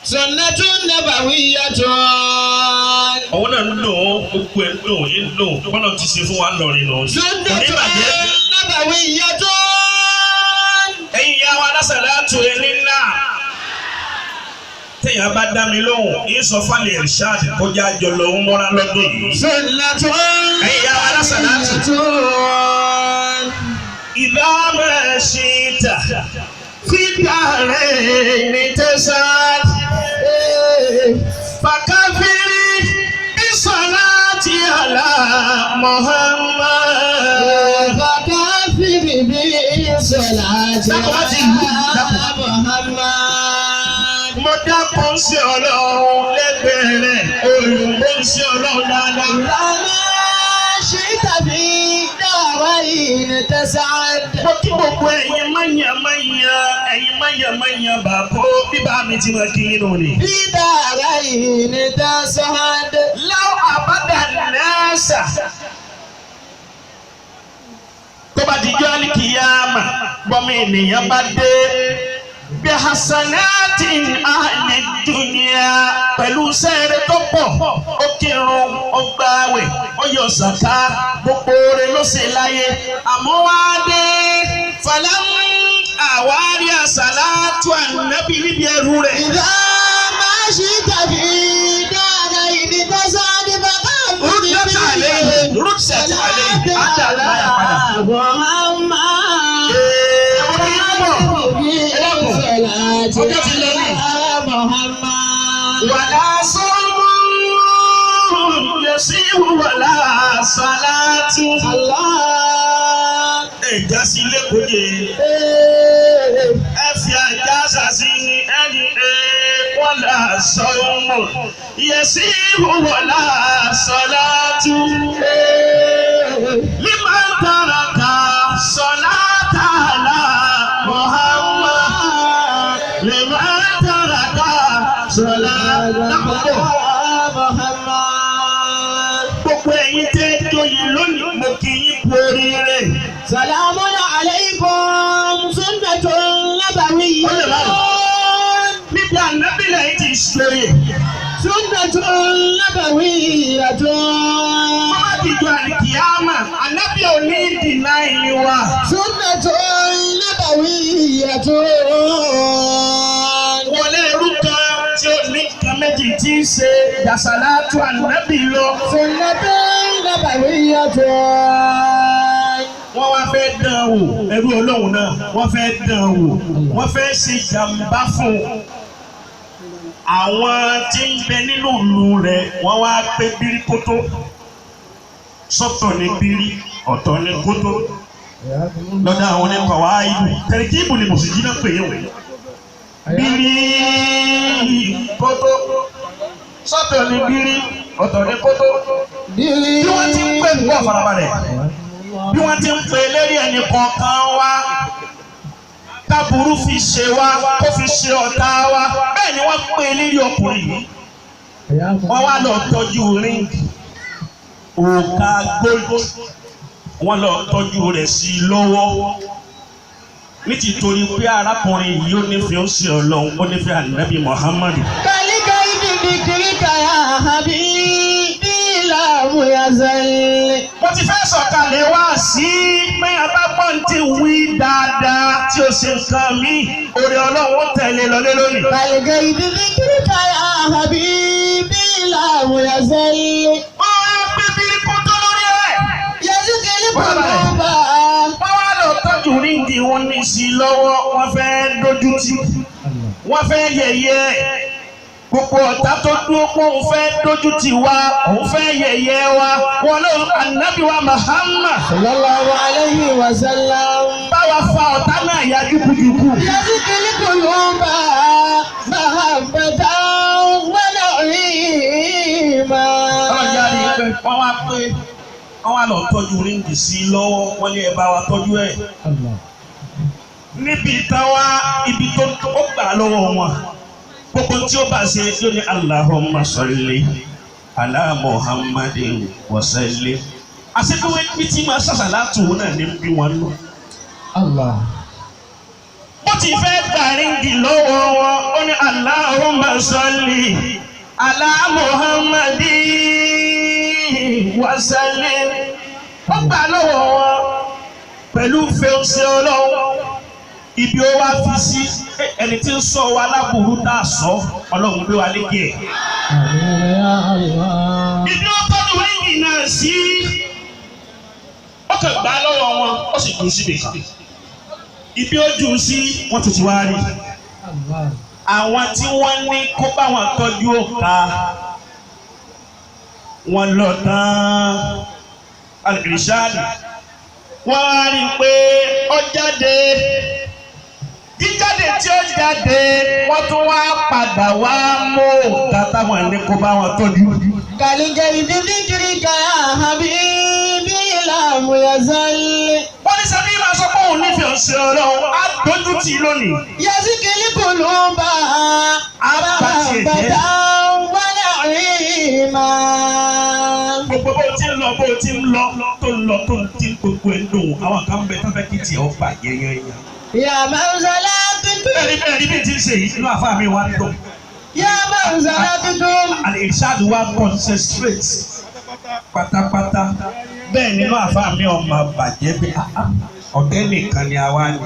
سنة نبوية. Òun náà ń dùn ó, gbogbo ẹ̀ ń dùn, ń dùn. Bọ́lá ti ṣe fún wa lọ́rin nù. سنة Kò ní bàjẹ́. نبوية. Ẹ̀yin ìyá wa lásàlátù ẹni ńlá. Téèyàn bá dá mi lóhùn, yín sọ fálẹ̀ Irshad kó já jọ lọ ń mọ́ra lọ́dún yìí. سنة Ẹ̀yin ìyá wa lásàlátù. إذا ما شئت في الدارين تسعد فكفر بالصلاة على محمد. فكفر بالصلاة Dákun má ti lù, dákun. على محمد. Mo dákun sí Ọlọ́run lẹ́gbẹ̀ẹ́ rẹ̀, olùgbò ń sí Ọlọ́run dáadáa. إذا ما شئت في دارين تسعد. Mo kí gbogbo ẹ̀yin mọ̀nyàmọ̀nyà, ẹ̀yin mọ̀nyàmọ̀nyà bàbá bíbá mi ti máa kí nínú ni. في دارين تسعد. لو عبد الناس tó bá di jọ́ alikiyama bọ́mọ ènìyàn bá dé bí hasanati ahli dunya pẹ̀lú sẹ́ẹ̀rẹ̀ tó pọ̀, ó kírun, ó gbààwẹ̀, ó yọ sàká, gbogbo rẹ̀ ló ṣe láyé, àmọ́ wá dé falam àwárí àsàlátù ànábì níbi ẹrú rẹ̀. إذا ما شئت في دارين تسعد فكفر ردت عليه، ردت عليه حتى لا يقدر. محمد. Ọjọ́ ti lọ ní. محمد. ولا صوم يسير ولا صلاة. الله. Ẹ já sí lẹ́kọ̀ọ́, ẹ fi àjà sàṣì ní ẹni ولا صوم يسير ولا صلاة لمن ترك صلاة على محمد، لمن ترك صلاة lákòókò. محمد. Gbogbo ẹ̀yin tẹ́ joyè lónìí, mo kì í kú oríire. سلام عليكم سنة نبوية. Níbi ànábìlẹ̀ yìí ti ṣòye. سنة نبوية. Bá dìjọ àlìkìyámà, ànábì ò ní dìnnà ìyìn wa. سنة نبوية. Wọlé ẹrú kan tí ó ní nǹkan méjì tí ń ṣe yàsàlátù ànábì lọ. سنة نبوية. Wọ́n wá fẹ́ dán an wò, ẹrú Ọlọ́run náà, wọ́n fẹ́ dán an wò, wọ́n fẹ́ ṣe jàǹbá fún un. Àwọn tí ń bẹ nínú ìlú rẹ̀, wọ́n wá pé bírí kótó. Sọ́tọ̀ ní bírí, ọ̀tọ̀ ní kótó. Lọ́dọ̀ àwọn onípa wá ìlú tẹ̀lifíìbù ni mùsùlùmí náà pè é wò. Bírí kótó, sọ́tọ̀ ní bírí, ọ̀tọ̀ ní kótó. Bí wọ́n ti ń pè ń bọ̀ farabalẹ̀, bí wọ́n ti ń pè lérí ẹnì kọ̀ọ̀kan wa káburú fi ṣe wa kó fi ṣe ọ̀tá wa, bẹ́ẹ̀ ni wọ́n pè lérí ọkùnrin yìí. Wọ́n wá lọ tọ́jú ring, òòka gold, wọ́n lọ tọ́jú rẹ̀ sí i lọ́wọ́ ní tìtorí pé arákùnrin yìí ó nífẹ̀ẹ́ ó sì Ọlọ́run, ó nífẹ̀ẹ́ ànábì Muhammadu. كالكيد ذكرك يا حبيبي لم يزل. Mo ti fẹ́ sọ̀kalẹ̀ wá sí pé abágbọ́n ti wí dáadáa tí ó ṣe nǹkan mi, orí Ọlọ́run ó tẹ̀lé lọlé lónìí. كالكيد ذكرك يا حبيبي لم يزل. Wọ́n wá pé bírí kó tó lórí ẹ̀. يزكي القلوب. Wọ́n wá lọ tọ́jú ring wọn ní sí i lọ́wọ́, wọ́n fẹ́ dójú tì, wọ́n fẹ́ yẹ̀yẹ́ ẹ̀. Gbogbo ọ̀tá tó dúró pé òun fẹ́ dójú tì wá, òun fẹ́ yẹ̀yẹ́ wa, wọn ló ànábì wa Muhammad. صلى الله عليه وسلم. Báwa fa ọ̀tá náà ya jùkújùkú. يزكي القلوب محبة ونعيما. Ọlọ́jà rí i pé wọ́n wá pé wọ́n wá lọ tọ́jú ring sí i lọ́wọ́, wọ́n ní ẹ bá wa tọ́jú ẹ̀. Níbi táwa ibi tó ó gbà lọ́wọ́ wọn, gbogbo tí ó bá ṣe yóò ní Allahumma salli ala Muhammadin wa sallim. Àṣepéwé bí tí máa ṣàṣàlátù náà ní bí wọn nù. Allah. Bó ti fẹ́ gbà ring lọ́wọ́ wọn, ó Allahumma salli ala Muhammadi wa sallim. Ó gbà lọ́wọ́ wọn pẹ̀lú fẹ́ọ́sẹ́ ọlọ́run. Ibi ó wá fi sí ẹni tí ń sọ wa láburú tá a sọ ọlọ́run gbé wa lékè ẹ̀. Ibi ó tọ́jú ríngì náà sí ó kàn gbà lọ́wọ́ wọn ó sì jù síbi kan. Ibi ó jù sí wọ́n tún ti wá rí. Àwọn tí wọ́n ní kó bá wọn tọ́jú òkà wọn lọ tán alìrìṣàlì wọ́n á rí i pé ó jáde jíjáde tí ó jáde wọ́n tún wá padà wá mú òkà táwọn ní kó bá wọn tọ́jú. كالجيد ذكرك يا حبيبي لم يزل Wọ́n ní sábẹ́ máa sọ pé òun nífẹ̀ẹ́ ọ̀sẹ̀ ọlọ́run á dójú tì í lónìí. يزكي القلوب محبة ونعيما Gbogbo bó ti ń lọ bó ti ń lọ tó ń lọ tó ń tí gbogbo ẹ̀ ń dùn àwọn kan bẹ tó fẹ́ kí tiẹ̀ ó bàjẹ́ yányán. يا من سلكتم Bẹ́ẹ̀ni bẹ́ẹ̀ni bí ti ń ṣe yìí inú àfa mi wá dùn. يا من سلكتم Al-Irshad wa concentrate pátápátá. Bẹ́ẹ̀ nínú àfa mi ọmọ bàjẹ́ bí ọ̀gẹ́ nìkan ni àwa ni.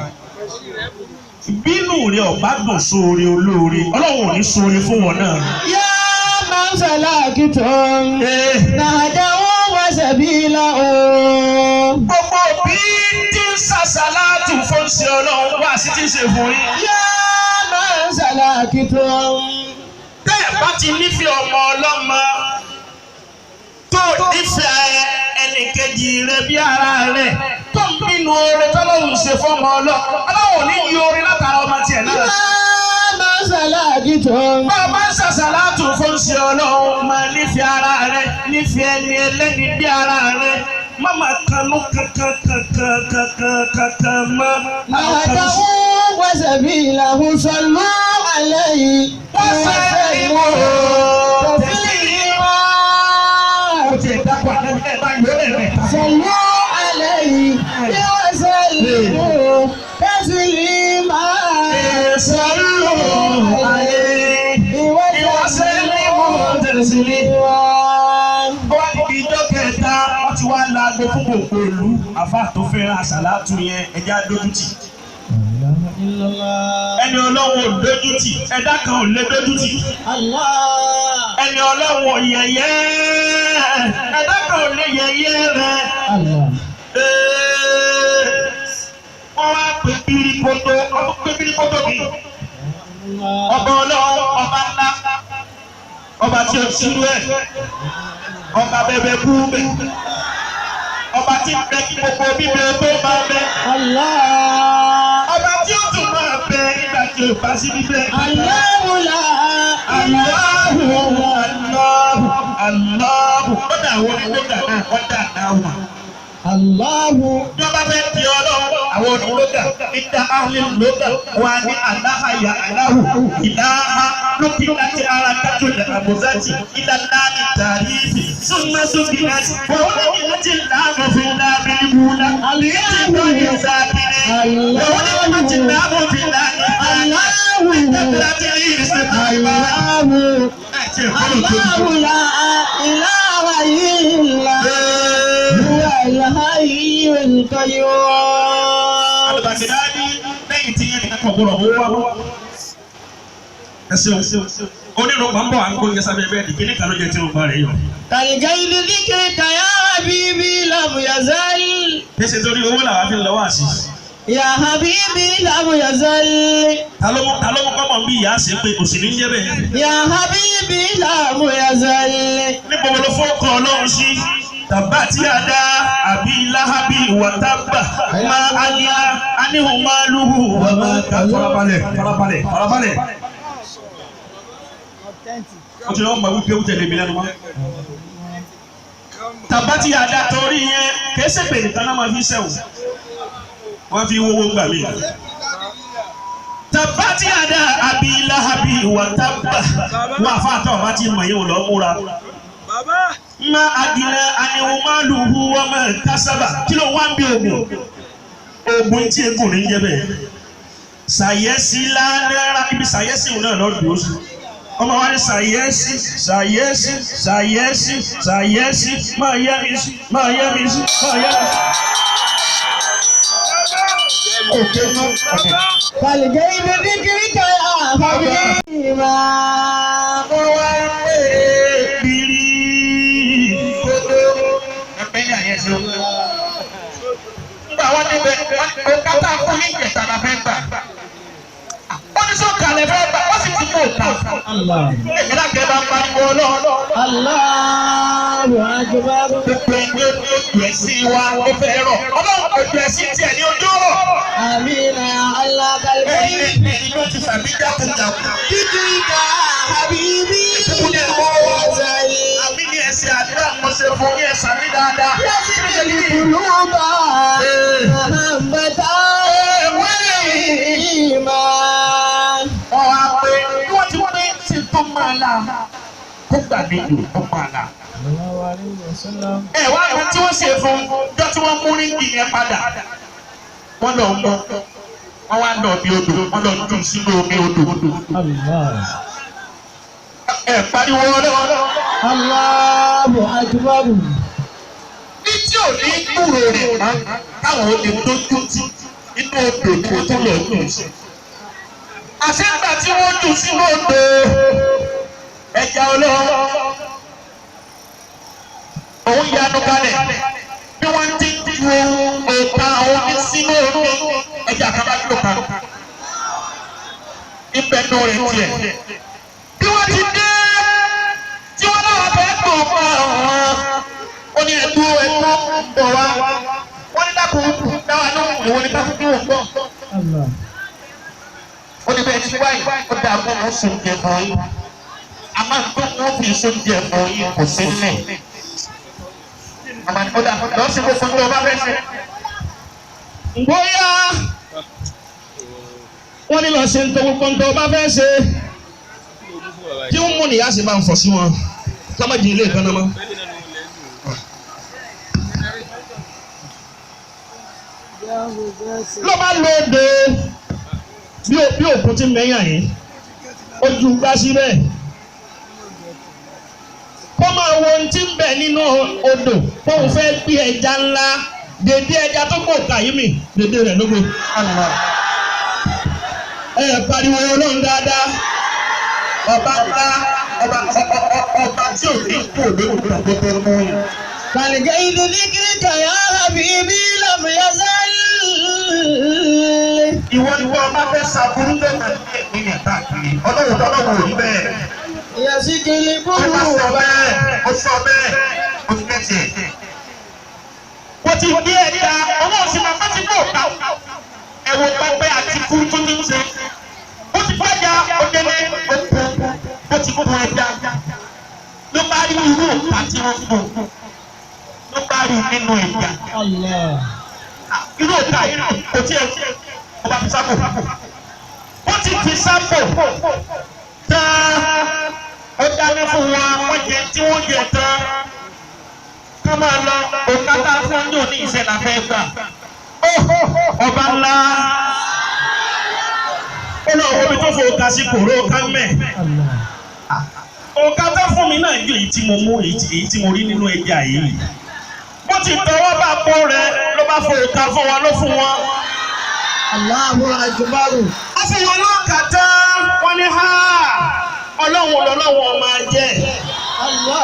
Bínú rẹ̀ ọ̀bá dùn sóore olóore, Ọlọ́run ò ní sóore fún wọn náà. يا من سلكتم نهجا وسبيلا Gbogbo bí tí ń sàṣàlátù fún ṣe Ọlọ́run wá sí tí ń ṣe fún yín. يا من سلكتم Tẹ́ ẹ̀ bá ti nífẹ̀ẹ́ ọmọ ọlọ́mọ tó nífẹ̀ẹ́ ẹnìkejì rẹ bí ara rẹ tó ń bínú oore tọ́lọ́hún ṣe fọ́mọ ọlọ́mọ Ọlọ́run ò ní yí oore látara ọmọ tiẹ̀ náà. يا من سلكتم Bá a bá ń sàṣàlátù fún ṣe Ọlọ́run máa nífẹ̀ẹ́ ara rẹ nífẹ̀ẹ́ ẹni ẹlẹ́ni bí ara rẹ má máa kanú kankan kankan kankan kankan mọ́. نهجا وسبيله صلوا عليه وسلموا تسليما Ó ti ẹ̀ dákọ̀ àná ẹ̀ bá yọ ẹ̀ rẹ̀. صلوا عليه وسلموا تسليما صلوا عليه وسلموا تسليما. Wọ́n ní ìjọ kẹta wọ́n ti wá laago fún gbogbo ìlú àfa tó fẹ́ràn àṣàlátù yẹn ẹja dójútì. Ẹni ọlọ́run ò dójútì, ẹ̀dá kan ò lè dójútì. Allah Ẹni ọlọ́run ò yẹ̀yẹ́, ẹ̀dá kan ò lè yẹ̀yẹ́ rẹ̀. Allah Wọ́n wá pè bíríkótó, ọdún pé bíríkótó mi. Ọba ọlọ́run, ọba ńlá, ọba tí o ṣírú ẹ̀, ọba bẹbẹ kú bẹ, ọba tí ń bẹ kí gbogbo bíbẹ tó máa bẹ, Allah ọba tí ó tún máa bẹ nígbà tí o bá sí bíbẹ. Allahu la Allahu Allahu Allahu kọ́dà àwọn onígbòdà náà kọ́dà náà wà. Allahu Bí wọ́n bá fẹ́ di ọlọ́run, àwọn onígbòdà níta áhùn lóga wà ní aláhàyà aláhù ìlàhà lókè láti ara kájọ àbòsátì ìlànà tàrífì súnmọ́ sókè láti wọ́n ní láti láàmú fi láàmú ìwúlá àlùyẹ́tì náà ní sábìrì wọ́n ní láti láàmú fi láàmú Allahu láti rí ìṣẹ̀lẹ̀ ìbára. Allahu Allahu la ilaha illa huwa al-hayyul qayyum. Alùbàgídádì lẹ́yìn tí yẹn nìkan kọ̀ gbọ́dọ̀ mú wá. Ẹ ṣeun. Onírúurú ń bọ̀ à ń kó yẹsà bẹ́ẹ̀ bẹ́ẹ̀ dìgbé níta ló jẹ tí mo bá rẹ̀ yọ. كالجيل ذكرك يا حبيبي لم يزل Kí ṣe torí owó làwa fi ń lọ wá sí. يا حبيبي لم يزل Ta ló mú kọ́mọ̀ bí ìyá ṣe pé òsì ní jẹ́ bẹ́ẹ̀. يا حبيبي لم يزل Níbo ló fọ́kọ̀ ọlọ́run sí? Tàbá tí a dá àbí láhábì wà tábà máa áníhà áníhùn máa lúhù wà máa ká. Farabalẹ̀ farabalẹ̀ farabalẹ̀. Ó ti lọ́wọ́ mọ̀ wípé ó tẹ̀lé mi lẹ́nu mọ́. Tàbá tí a dá torí yẹn kìí ṣe pé nìkan náà máa fi sẹ́wọ̀n. Wọ́n fi wówó gbà mí. Tàbá tí a dá àbí láhábì wà tábà wà fáàtọ̀ bá ti mọ̀ yín ò lọ́ múra ma agina aniwo maluhu wa ma kasaba kí ló wá ń bí oògùn oògùn tí egun ní jẹ bẹ́ẹ̀ Sàyẹ́sì lánàá ibi sàyẹ́sì náà lọ́dún oṣù. Ọmọ wa ní sàyẹ́sì sàyẹ́sì sàyẹ́sì sàyẹ́sì máa yẹ́ mi sí máa yẹ́ mi sí máa yẹ́ mi sí. Òkè mọ́ ọ̀dẹ̀. فالغيب ذكرك يا حبيبي ما Wọ́n wá ń pè é bìrì. Nígbà wọn níbẹ̀ òkà tá a fún yín ìjẹta la fẹ́ gbà. Ó ní sọ́kà lẹ fẹ́ gbà, ó sì ti mú òkà. Èmi láti ẹ bá ń pariwo ọlọ́run. Allahu akbar. Gbogbo ẹgbẹ́ ojú ẹ̀sìn wa ó fẹ́ rọ̀. Ọlọ́run ojú ẹ̀sìn tiẹ̀ ní ojú rọ̀. آمين يا الله Ẹ̀yin فالغيب ẹ̀yin ló ti sàbí jákujàku. ذكرك يا حبيبي وزعيم Àmì ní ẹ̀sìn àdúrà mo ṣe fún yín ẹ̀sán mi dáadáa. يسري القلوب محبة والإيمان. Wọ́n wá pé bí wọ́n ti pé sí tó máa la kó gbàlejò tó máa la. Ẹ wá àwọn tí wọ́n ṣe fún jọ tí wọ́n mú ríngì yẹn padà. Wọ́n lọ mú wọ́n wá lọ bí odò wọ́n lọ dùn sínú omi odò. Ẹ pariwo ọlọ́wọ́. Allahu akbar. Ní tí ò ní gbúrò rẹ̀ mọ́ káwọn ó lè dójú tì inú odò ni wọ́n tó lọ dùn sí. Àṣẹ́gbà tí wọ́n dùn sínú odò ẹja olówó. Òun yanu kalẹ̀ bí wọ́n ti ń ju òkà omi sínú omi ẹja kan bá dúró kan. Ibẹ̀ nù rẹ̀ tiẹ̀. Bí wọ́n ti dé tí wọ́n náà fẹ́ gbò pa ọ̀hún ó ní ẹ̀dú ẹ̀dú ń bọ̀ wá. Wọ́n ní dákun dáwà lóhùn ìwọ ní káfíń kí wọ́n gbọ́. Ó ní bẹ́ẹ̀ ti wáyé ó dáa fún wọn sùn jẹ fún yín. Àmọ́ tó wọ́n fi sùn jẹ fún yín kò sí nílẹ̀. Àmọ́ ó dáa lọ sí gbogbo tó o bá fẹ́ ṣe. Bóyá wọ́n ní lọ ṣe ń tó gbogbo ń tó bá fẹ́ ṣe kí wọ́n mú nìyá sì máa ń fọ̀ sí wọn ká má di ilé ìkànnà mọ́. Ló bá lo odò bí òkun ti mẹ́yàn yìí ojú gbá síbẹ̀ kó máa wo ohun tí ń bẹ nínú odò kóun fẹ́ gbé ẹja ńlá dèdè ẹja tó gbò kàyí mi dèdè rẹ̀ ló gbé. Ẹ pariwo Ọlọ́run dáadáa Ọba ńlá ọba ọba tí ò ní kú lórí gbogbo mú yín. فالغيب ذكرك يا حبيبي لم يزل. Ìwọ ni wọ́n bá fẹ́ ṣàbúrú bẹ́ẹ̀ máa ń gbé ìpínlẹ̀ káàkiri. Ọlọ́run tọ́lọ́run ò rí bẹ́ẹ̀. يسكي Ó bá sọ القلوب bẹ́ẹ̀, ó sọ bẹ́ẹ̀, ó ti kẹ́sì ẹ̀. Wọ́n ti gbé ẹja, ọlọ́run sì máa bá ti gbọ́ ọ̀tá. Ẹ̀wọ̀n pẹpẹ àti kú tó ní ṣe. Ó ti fẹ́jà, ó délé, ó kú, ó ti kú ẹja. Ló bá rí irú òkà tí wọ́n fún un. Ló bá rí nínú ẹja. Irú òkà yìí kò tiẹ̀ ó bá fi sápò. Ó ti fi sápò tán ó dáná fún wa wọ́n jẹ tí wọ́n jẹ tán ká máa lọ òkà tá a fún yóò ní ìṣe la fẹ́ gbà. ọba ńlá ó lọ wo ibi tó fò ká sí kòró ká mẹ́ òkà tó fún mi náà ju èyí tí mo mú èyí tí mo rí nínú ẹja yìí bó ti tọwọ́ bá pọ̀ rẹ ló bá fò ká fún wa ló fún wọn. Allahu akbar. Ó fún wọn lọ́kà tán wọ́n ní ha ọlọ́run lọ́lọ́run máa jẹ́ Allah.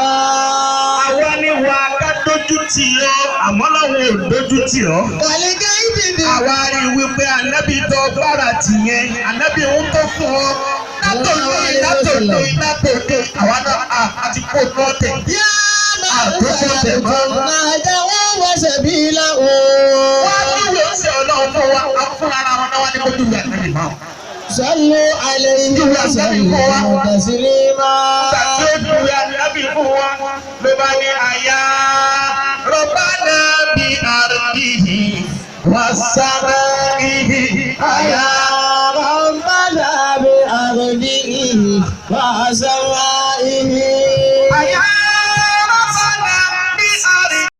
àwa ni wà ká dójú tì ọ́ àmọ́ lọ́run ò dójú tì ọ́. فالغيب Àwa rí i wípé ànábì tó gbára tì yẹn ànábì ń tó fún ọ látòdò látòdò látòdò àwa náà a ti kó lọ́tẹ̀. يا من سلكتم نهجه وسبيله. Wọ́n á ní ìwé ọ̀sẹ̀ ọlọ́run fún wa, àwọn fúnra ara wọn náà wá ní kó dùn ànábì náà. صلوا عليه وسلموا تسليما. Nígbà tí ó dùn ànábì fún wa ló bá ní àyà rọ̀bánà bí àrùbíhì wà sábà ìhì àyà. يا ربنا بأرضه وسمائه.